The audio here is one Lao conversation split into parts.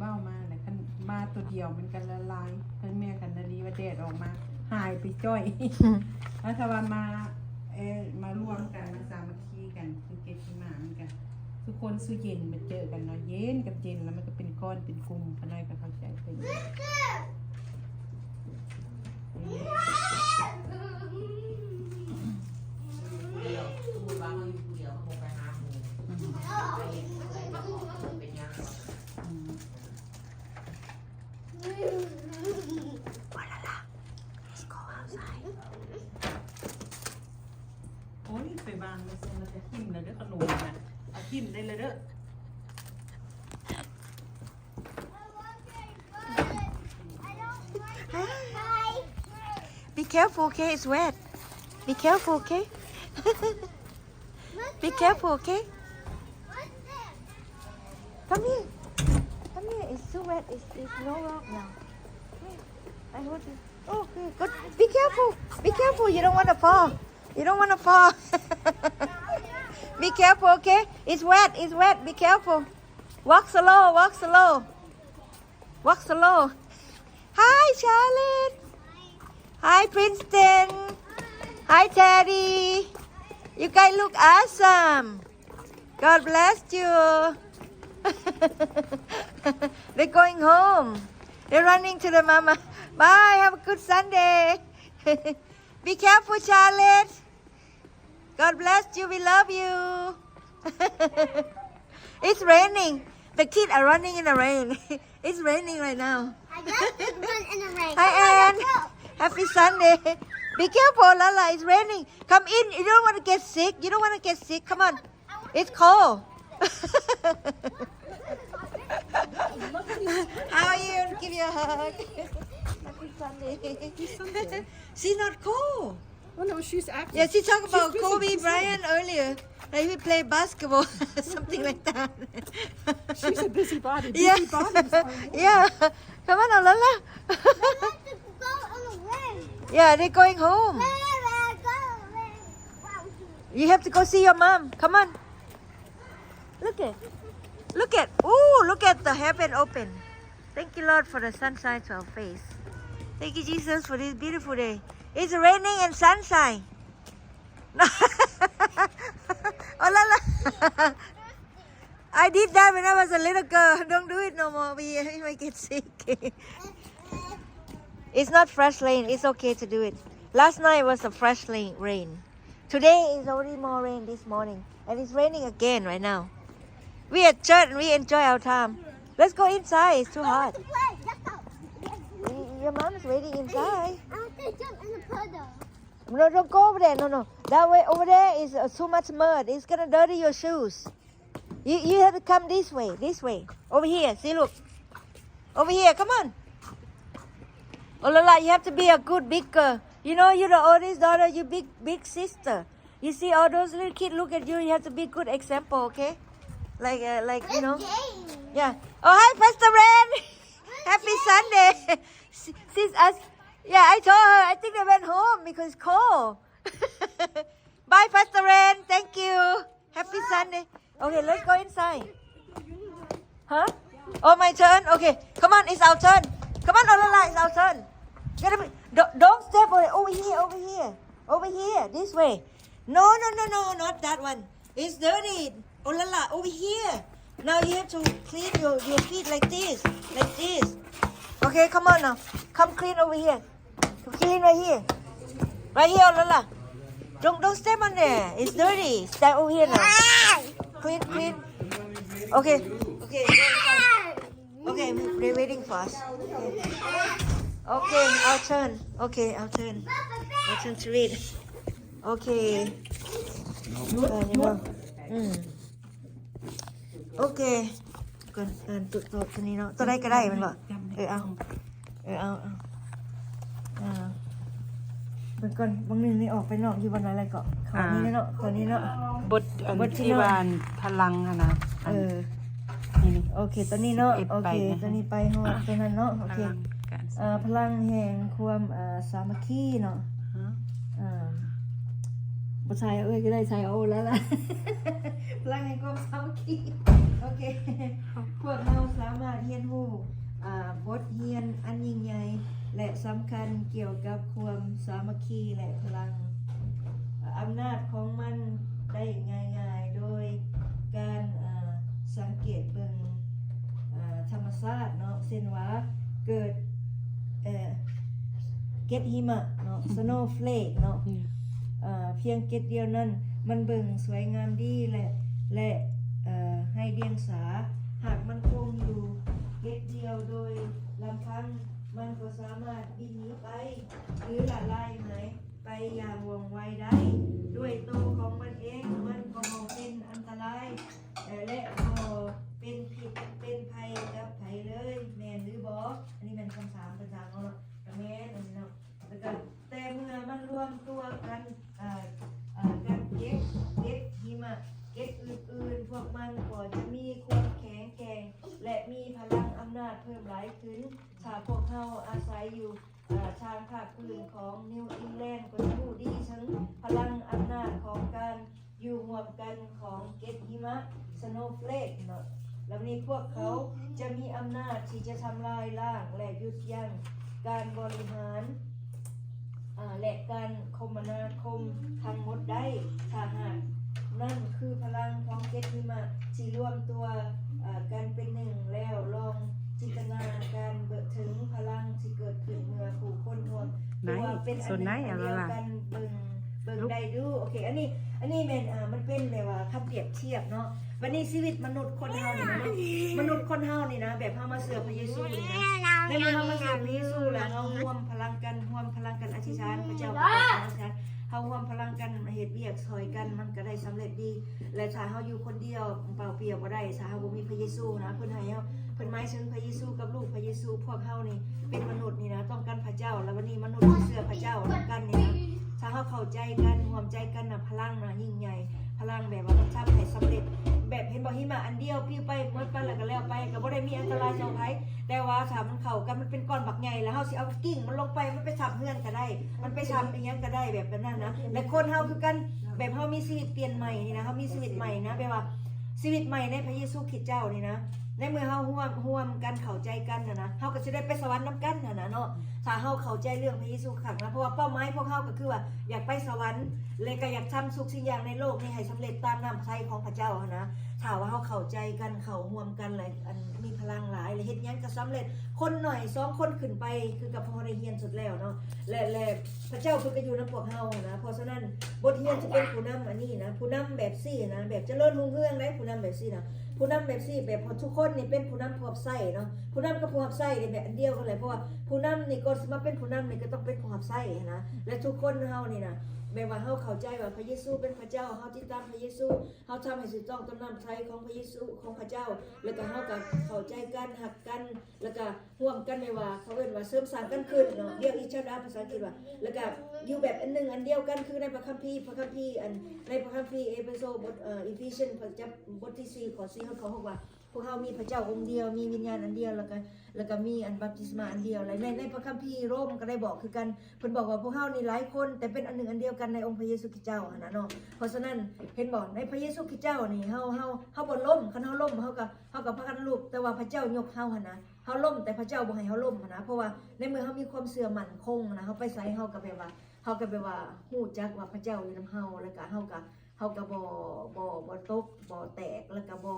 ເຂົ້າມາແລ້ວ ຄັນມາຕົວດຽວມັນກໍລະລາຍ ເຖິງແມ່ນກັນນະລີວ່າແດດອອກມາຫາຍໄປຈ້ອຍ ແລ້ວຖ້າວ່າມາ ເອີ ມາລວມກັນ ມາສາມັກຄີກັນ ຄືເກັບຂີ້ໝາ ມັນກໍ ທຸກຄົນສູ່ເຢັນມາເຈີກັນເນາະ ເຢັນກັບເຢັນ ແລ້ວມັນກໍເປັນກ້ອນເປັນກຸ່ມ ຂ້ານ້ອຍກໍເຂົ້າໃຈເພິ່ນ. ໂອ້ຍ ໄປວາງໄວ້ຊັ້ນ ແລ້ວກໍຖິ້ມແລ້ວເດີ້ ຂະໜົມນະ ເອົາຖິ້ມໄດ້ແລ້ວເດີ້. Be careful, okay? It's wet. Be careful, okay? Be careful, okay? Come here. Come here. It's too wet. It's, it's no rock now. Here, I hold you. Okay, good. Be careful. Be careful. You don't wanna fall. You don't wanna fall. Be careful, okay? It's wet. It's wet. Be careful. Walk slow. Walk slow. Walk slow. Hi, Charlotte. Hi, Princeton. Hi, Teddy. You guys look awesome. God bless you. They're going home. They're running to the mama. Bye. Have a good Sunday. Be careful, Charlotte. God bless you. We love you. It's raining. The kids are running in the rain. It's raining right now. I love to run in the rain. Hi, Anne. Happy Sunday. Be careful, Lala. It's raining. Come in. You don't wanna get sick. You don't wanna get sick. Come on. It's cold. How are you? Give you a hug. Happy Sunday. She's not cold. Oh, no, she's active. Yeah, she talked about Kobe Bryant earlier. Like, he play basketball, something like that. She's a busybody. Yeah. Busybodies are Yeah. Come on, Lala. Yeah, they're going home. You have to go see your mom. Come on. Look at, look at, ooh, look at the heaven open. Thank you, Lord, for the sunshine to our face. Thank you, Jesus, for this beautiful day. It's raining and sunshine. Oh, la, la. I did that when I was a little girl. Don't do it no more. We, we might get sick. It's not fresh rain. It's okay to do it. Last night was a fresh rain. Today is already more rain this morning, and it's raining again right now. We at church and we enjoy our time. Let's go inside. It's too hot. Your mom is waiting inside. I want to jump in the puddle. No, don't go over there. No, no. That way over there is, uh, too much mud. It's gonna dirty your shoes. You, you have to come this way, this way. Over here, see, look. Over here, come on. Oh, Lala, you have to be a good big girl. You know, you're the oldest daughter, you big, big sister. You see all those little kids look at you, you have to be good example, okay? Like, uh, like, you know. Yeah. Oh, hi, Pastor Ren. Happy Sunday. She's us. Yeah, I told her. I think they went home because it's cold. Bye, Pastor Ren. Thank you. Happy Sunday. Okay, let's go inside. Huh? Oh, my turn? Okay. Come on, it's our turn. Come on, Olala, it's our turn. Get up. Don't, don't step on it. Over here, over here. Over here, this way. No, no, no, no, not that one. It's dirty. Olala, over here. Now you have to clean your, your feet like this. Like this. Okay, come on now. Come clean over here. Clean right here. Right here, Olala. Don't, don't step on there. It's dirty. Step over here now. Clean, clean. Okay. Okay. Okay, they're waiting for us. Okay, our turn. Okay, our turn. Our turn to read. Okay. ເອີ ນີ້ບໍ່ ອືມ ໂອເຄ ກ່ອນ ເອີ ຕົວ ຕົວ ຕົວນີ້ເນາະ ຕົວໃດກໍໄດ້ແມ່ນບໍ່? ເອີ ເອົາ ເອີ ເອົາ ເອົາ ເບິ່ງກ່ອນ ບາງໜຶ່ງນີ້ອອກໄປນອກຢູ່ບ່ອນໃດແລ້ວກໍ ອ່າ ນີ້ເນາະ ຕົວນີ້ເນາະ ບົດ ອັນ ບົດທີ່ ທີ່ວ່າ ອັນ ພະລັງຫັ້ນນະ ເອີ ນີ້ ນີ້ ໂອເຄ ຕົວນີ້ເນາະ ສິບເອັດ ໂອເຄ ໄປນະ ຕົວນີ້ໄປຮອດຕົວນັ້ນເນາະ ໂອເຄ ພະລັງການ ເອີ ພະລັງແຫ່ງຄວາມ ເອີ ສາມັກຄີເນາະ ຮະ ເອີ ບໍ່ໃສ່ເອື້ອຍກໍໄດ້ ໃສ່ໂອລະລະ ພະລັງແຫ່ງຄວາມສາມັກຄີ ໂອເຄ ພວກເຮົາສາມາດຮຽນຮູ້ ສຳຄັນກ່ຽວກັບຄວາມສາມັກຄີ ແລະ ພະລັງ. ອຳນາດຂອງມັນໄດ້ງ່າຍໆໂດຍການ, ເອີ່, ສັງເກດເບິ່ງ, ເອີ່, ທຳມະຊາດເນາະ, ເຊັ່ນວ່າເກີດ, ເອີ່, ເກັດຫິມະເນາະ, ສະໂນເຟລກເນາະ, ເອີ່, ພຽງເກັດດຽວນັ້ນ ມັນເບິ່ງສວຍງາມດີ ແລະ ແລະ, ເອີ່, ໄຮ້ດຽງສາ. ຫາກມັນຄົງຢູ່ເກັດດຽວໂດຍລຳພັງ, ມັນກໍສາມາດບິນໜີໄປ ຫຼື ລະລາຍຫາຍໄປຢ່າງວ່ອງໄວໄດ້. ດ້ວຍໂຕຂອງມັນເອງ, ມັນກໍບໍ່ເປັນອັນຕະລາຍ ແລະ ບໍ່ເປັນພິດເປັນໄພກັບໃຜເລີຍ, ແມ່ນຫຼືບໍ່? ອັນນີ້ແມ່ນຄຳຖາມເພິ່ນຖາມເຮົາເນາະ, ກໍແມ່ນອັນນີ້ເນາະ. ແລ້ວກໍ ແຕ່ເມື່ອມັນລວມຕົວກັນ, ເອີ່, ເອີ່, ກັນເກັດ, ເກັດຫິມະ, ເກັດອື່ນໆ, ພວກມັນກໍຈະມີຄວາມແຂງແກ່ງ ແລະ ມີພະລັງອຳນາດເພີ່ມຫຼາຍຂຶ້ນ. ຖ້າພວກເຮົາອາໄສຢູ່, ເອີ່, ທາງພາກພື້ນຂອງນິວອິງແລນ ກໍຈະຮູ້ດີເຖິງພະລັງອຳນາດຂອງການ ຢູ່ຮ່ວມກັນຂອງເກັດຫິມະ ສະໂນເຟລກເນາະ. ແລ້ວນີ້ພວກເຂົາຈະມີອຳນາດທີ່ຈະທຳລາຍລ້າງ ແລະ ຢຸດຢັ້ງການບໍລິຫານ, ອາ, ແລະ ການຄົມມະນາຄົມທັງໝົດໄດ້. ຖ້າຫາກນັ້ນຄືພະລັງຂອງເກັດຫິມະທີ່ລວມຕົວ, ອາ, ກັນເປັນໜຶ່ງແລ້ວ, ລອງຈິນຕະນາການເບິ່ງເຖິງພະລັງທີ່ເກີດຂຶ້ນເມື່ອຜູ້ຄົນຮວມຕົວເປັນອັນໜຶ່ງອັນດຽວກັນເບິ່ງ ເບິ່ງໄດ້ດູ. ໂອເຄ ອັນນີ້ ອັນນີ້ແມ່ນ, ເອີ່, ມັນເປັນແບບວ່າຄຳປຽບທຽບເນາະ. ບັດນີ້ຊີວິດມະນຸດຄົນເຮົານີ້ນະ, ມະນຸດຄົນເຮົານີ້ນະ, ແບບເຮົາມາເຊື່ອພະເຢຊູນີ້ນະ, ໃນເມື່ອເຮົາມາເຊື່ອພະເຢຊູແລ້ວ ເຮົາຮ່ວມພະລັງກັນ, ຮ່ວມພະລັງກັນອະທິຖານພະເຈົ້າ, ພະເຈົ້າອະທິຖານ, ເຮົາຮ່ວມພະລັງກັນເຮັດວຽກຊ່ອຍກັນ, ມັນກໍໄດ້ສຳເລັດດີ. ແລະ ຖ້າເຮົາຢູ່ຄົນດຽວ ເປົ່າເປຍບໍ່ໄດ້, ຖ້າເຮົາບໍ່ມີພະເຢຊູນະ, ເພິ່ນໃຫ້ເຮົາ ເພິ່ນໝາຍເຖິງພະເຢຊູກັບລູກພະເຢຊູ. ພວກເຮົານີ້ເປັນມະນຸດນີ້ນະ, ຕ້ອງການພະເຈົ້າ, ແລ້ວບັດນີ້ມະນຸດທີ່ເຊື່ອພະເຈົ້ານຳກັນນີ້ນະ, ຖ້າເຮົາເຂົ້າໃຈກັນ, ຮ່ວມໃຈກັນນະ, ພະລັງນະຍິ່ງໃຫຍ່, ພະລັງແບບວ່າມັນທຳໃຫ້ສຳເລັດ. ແບບເຫັນບໍ່, ຫິມະອັນດຽວປິວໄປໝົດໄປ ແລ້ວກໍແລ້ວໄປ, ກໍບໍ່ໄດ້ມີອັນຕະລາຍຕໍ່ໃຜ. ແຕ່ວ່າຖ້າມັນເຂົ້າກັນ, ມັນເປັນກ້ອນບັກໃຫຍ່, ແລ້ວເຮົາຊິເອົາກິ່ງມັນລົງໄປ, ມັນໄປທັບເຮືອນກໍໄດ້, ມັນໄປທັບອີ່ຫຍັງກໍໄດ້, ແບບນັ້ນນະ. ແລະ ຄົນເຮົາຄືກັນ, ແບບເຮົາມີຊີວິດປ່ຽນໃໝ່ນີ້ນະ, ເຮົາມີຊີວິດໃໝ່ນະ, ແບບວ່າຊີວິດໃໝ່ໃນພະເຢຊູຄຣິດເຈົ້ານີ້ນະ. ໃນເມື່ອເຮົາຮ່ວມ, ຮ່ວມກັນເຂົ້າໃຈກັນຫັ້ນນະ, ເຮົາກໍຊິໄດ້ໄປສະຫວັນນຳກັນຫັ້ນນະເນາະ. ຖ້າເຮົາເຂົ້າໃຈເລື່ອງພະເຢຊູຄັກນະ, ເພາະວ່າເປົ້າໝາຍພວກເຮົາກໍຄືວ່າຢາກໄປສະຫວັນ ແລະ ກໍຢາກທຳທຸກສິ່ງຢ່າງໃນໂລກນີ້ໃຫ້ສຳເລັດຕາມນ້ຳພະໄທຂອງພະເຈົ້າຫັ້ນນະ. ຖ້າວ່າເຮົາເຂົ້າໃຈກັນ, ເຂົ້າຮ່ວມກັນ ແລະ ອັນມີພະລັງຫຼາຍ ແລະ ເຮັດຫຍັງກໍສຳເລັດ. ຄົນໜ້ອຍສອງຄົນຂຶ້ນໄປ ຄືກັບພວກເຮົາໄດ້ຮຽນສຸດແລ້ວເນາະ, ແລະ ແລະ ພະເຈົ້າເພິ່ນກໍຢູ່ນຳພວກເຮົາຫັ້ນນະ. ເພາະສະນັ້ນ ບົດຮຽນທີ່ເປັນຜູ້ນຳອັນນີ້ນະ, ຜູ້ນຳແບບຊີ້ນະ, ແບບຈະເລີນຮຸ່ງເຮືອງໄດ໋, ຜູ້ນຳແບບຊີ້ນະ, ຜູ້ນຳແບບຊີ້ ແບບເຮົາທຸກຄົນນີ້ເປັນຜູ້ນຳຜູ້ຮັບໃຊ້ເນາະ. ຜູ້ນຳກັບຜູ້ຮັບໃຊ້ນີ້ແບບອັນດຽວກັນແຫຼະ, ເພາະວ່າຜູ້ນຳນີ້ ກ່ອນຊິມາເປັນຜູ້ນຳນີ້ ກໍຕ້ອງເປັນຜູ້ຮັບໃຊ້ຫັ້ນນະ. ແລະ ທຸກຄົນເຮົານີ້ນະ ແບບວ່າເຮົາເຂົ້າໃຈວ່າພະເຢຊູເປັນພະເຈົ້າ, ເຮົາຕິດຕາມພະເຢຊູ, ເຮົາທຳໃຫ້ຖືກຕ້ອງຕາມນ້ຳພະໄທຂອງພະເຢຊູ, ຂອງພະເຈົ້າ, ແລ້ວກໍເຮົາກໍເຂົ້າໃຈກັນ, ຮັກກັນ, ແລ້ວກໍ ຮ່ວມກັນ ແບບວ່າເຂົາເອີ້ນວ່າເສີມສ້າງກັນຂຶ້ນເນາະ, build each other up ພາສາອັງກິດວ່າ, ແລ້ວກະຢູ່ແບບອັນໜຶ່ງອັນດຽວກັນ ຄືໃນພະຄຳພີ, ພະຄຳພີອັນ ໃນພະຄຳພີເອເຟໂຊ ບົດ, ເອີ, ອີຟີເຊຍນ ພະຈັບ ບົດທີສີ່ ຂໍ້ສີ່ຮອດຂໍ້ຫົກວ່າ ພວກເຮົາມີພະເຈົ້າອົງດຽວ, ມີວິນຍານອັນດຽວ, ແລ້ວກະ ແລ້ວກະມີອັນບັບຕິສມາອັນດຽວ. ແລະ ໃນ, ໃນພະຄຳພີໂຣມກໍໄດ້ບອກຄືກັນ, ເພິ່ນບອກວ່າພວກເຮົານີ້ຫຼາຍຄົນ ແຕ່ເປັນອັນໜຶ່ງອັນດຽວກັນໃນອົງພະເຢຊູຄຣິສເຈົ້າຫັ້ນນະເນາະ. ເພາະສະນັ້ນ ເຫັນບໍ່, ໃນພະເຢຊູຄຣິສເຈົ້ານີ້ ເຮົາ, ເຮົາ, ເຮົາບໍ່ລົ້ມ, ຄັນເຮົາລົ້ມ ເຮົາກໍ, ເຮົາກໍພາກັນລຸກ, ແຕ່ວ່າພະເຈົ້າຍົກເຮົາຫັ້ນນະ. ເຮົາລົ້ມ ແຕ່ພະເຈົ້າບໍ່ໃຫ້ເຮົາລົ້ມຫັ້ນນະ, ເພາະວ່າໃນເມື່ອເຮົາມີຄວາມເຊື່ອໝັ້ນຄົງນະ, ເຮົາໄປໃສເຮົາກໍແບບວ່າ, ເຮົາກໍແບບວ່າຮູ້ຈັກວ່າພະເຈົ້າຢູ່ນຳເຮົາ, ແລ້ວກໍເຮົາກໍ, ເຮົາກໍບໍ່, ບໍ່, ບໍ່ຕົກ, ບໍ່ແຕກ, ແລ້ວກໍບໍ່,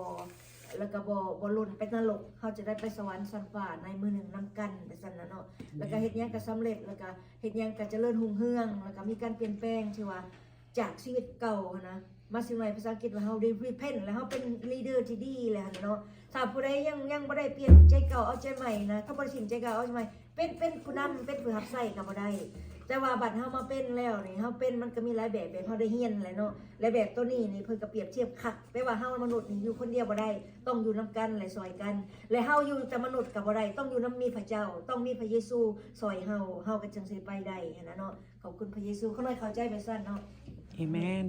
ແລ້ວກໍບໍ່, ບໍ່ຫຼົ່ນໄປນະລົກ, ເຮົາຈະໄດ້ໄປສະຫວັນຊັ້ນຟ້າໃນມື້ໜຶ່ງນຳກັນ ແບບຊັ້ນນະເນາະ. ແລ້ວກໍເຮັດຫຍັງກໍສຳເລັດ, ແລ້ວກໍເຮັດຫຍັງກໍຈະເລີນຮຸ່ງເຮືອງ, ແລ້ວກໍມີການປ່ຽນແປງທີ່ວ່າ ຈາກຊີວິດເກົ່າຫັ້ນນະ ມາຊິໃໝ່. ພາສາອັງກິດວ່າເຮົາໄດ້ repent ແລ້ວ, ເຮົາເປັນ leader ທີ່ດີແລ້ວຫັ້ນນະເນາະ. ຖ້າຜູ້ໃດຍັງ, ຍັງບໍ່ໄດ້ປ່ຽນໃຈເກົ່າເອົາໃຈໃໝ່ນະ, ຖ້າບໍ່ໄດ້ຖິ້ມໃຈເກົ່າເອົາໃຈໃໝ່, ເປັນ, ເປັນຜູ້ນຳ, ເປັນຜູ້ຮັບໃຊ້ກໍບໍ່ໄດ້. ແຕ່ວ່າບັດເຮົາມາເປັນແລ້ວນີ້, ເຮົາເປັນ, ມັນກໍມີຫຼາຍແບບ, ແບບເຮົາໄດ້ຮຽນແຫຼະເນາະ. ແລະ ແບບໂຕນີ້ນີ້ ເພິ່ນກໍປຽບທຽບຄັກ, ແປວ່າເຮົາມະນຸດນີ້ຢູ່ຄົນດຽວບໍ່ໄດ້, ຕ້ອງຢູ່ນຳກັນ ແລະ ຊ່ອຍກັນ. ແລະ ເຮົາຢູ່ແຕ່ມະນຸດກໍບໍ່ໄດ້, ຕ້ອງຢູ່ນຳ, ມີພະເຈົ້າ, ຕ້ອງມີພະເຢຊູຊ່ອຍເຮົາ, ເຮົາກໍຈຶ່ງຊິໄປໄດ້ຫັ້ນນະເນາະ. ຂອບຄຸນພະເຢຊູ. ຂ້ານ້ອຍເຂົ້າໃຈແບບຊັ້ນເນາະ. ເອເມນ.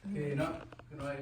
ໂອເຄເນາະ, ຂ້ານ້ອຍ